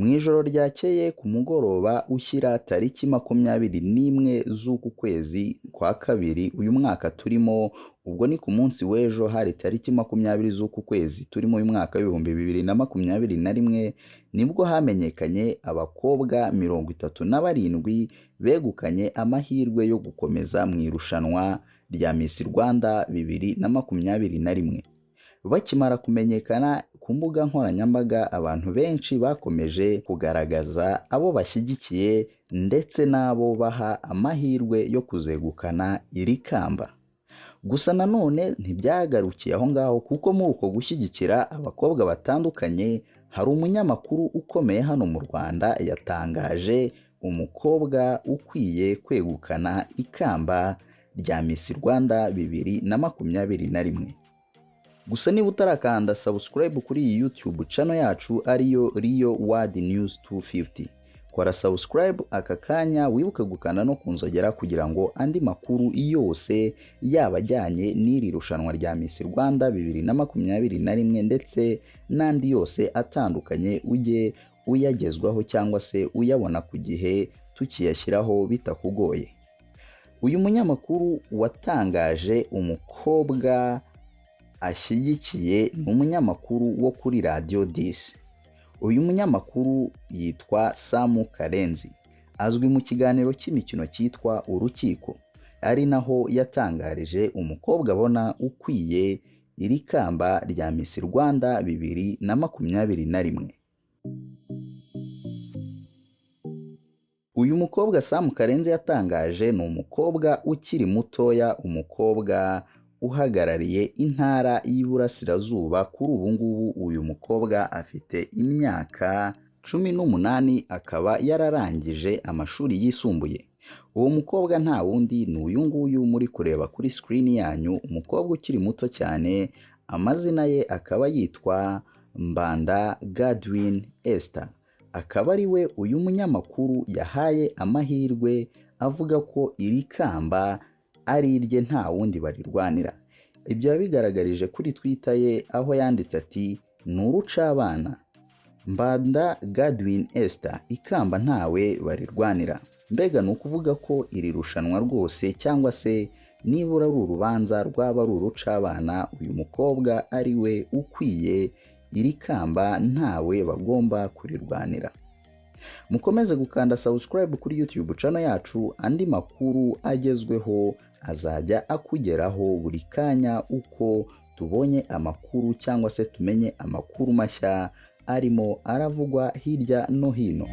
Mu ijoro ryakeye ku mugoroba ushyira tariki 21 z'uku kwezi kwa kabiri uyu mwaka turimo, ubwo ni ku munsi w'ejo hari tariki 20 z'uku kwezi turimo uyu mwaka w'2021, nibwo hamenyekanye abakobwa 37 begukanye amahirwe yo gukomeza mu irushanwa rya Miss Rwanda 2021. Bakimara kumenyekana ku mbuga nkoranyambaga, abantu benshi bakomeje kugaragaza abo bashyigikiye ndetse n'abo baha amahirwe yo kuzegukana iri kamba. Gusa nanone ntibyagarukiye aho ngaho, kuko muri uko gushyigikira abakobwa batandukanye, hari umunyamakuru ukomeye hano mu Rwanda yatangaje umukobwa ukwiye kwegukana ikamba rya Miss Rwanda 2021. Gusa niba utarakanda subscribe kuri iyi YouTube channel yacu ariyo Rio World News 250, kora subscribe aka kanya, wibuke gukanda no kunzogera kugira ngo andi makuru yose yaba ajyanye n'iri rushanwa rya Miss Rwanda 2021 ndetse n'andi yose atandukanye ujye uyagezwaho cyangwa se uyabona ku gihe tukiyashyiraho bitakugoye. Uyu munyamakuru watangaje umukobwa ashyigikiye ni umunyamakuru wo kuri Radiyo 10. Uyu munyamakuru yitwa Samu Karenzi, azwi mu kiganiro cy'imikino cyitwa Urukiko, ari naho yatangarije umukobwa abona ukwiye iri kamba rya Miss Rwanda 2021. Uyu mukobwa Samu Karenzi yatangaje ni umukobwa ukiri mutoya, umukobwa uhagarariye intara y'Iburasirazuba. Kuri ubu ngubu uyu mukobwa afite imyaka 18, akaba yararangije amashuri yisumbuye. Uwo mukobwa nta wundi ni uyu nguyu muri kureba kuri screen yanyu, umukobwa ukiri muto cyane, amazina ye akaba yitwa Mbanda Godwin Esther. Akaba ari we uyu munyamakuru yahaye amahirwe avuga ko iri kamba ari irye nta wundi barirwanira. Ibyo yabigaragarije kuri Twitter ye aho yanditse ati: "Ni urucabana Mbanda Godwin Esther, ikamba ntawe barirwanira." Mbega ni ukuvuga ko iri rushanwa rwose cyangwa se nibura ari urubanza rwaba ari urucabana, uyu mukobwa ari we ukwiye iri kamba ntawe bagomba kurirwanira. Mukomeze gukanda subscribe kuri YouTube channel yacu, andi makuru agezweho azajya akugeraho buri kanya uko tubonye amakuru cyangwa se tumenye amakuru mashya arimo aravugwa hirya no hino.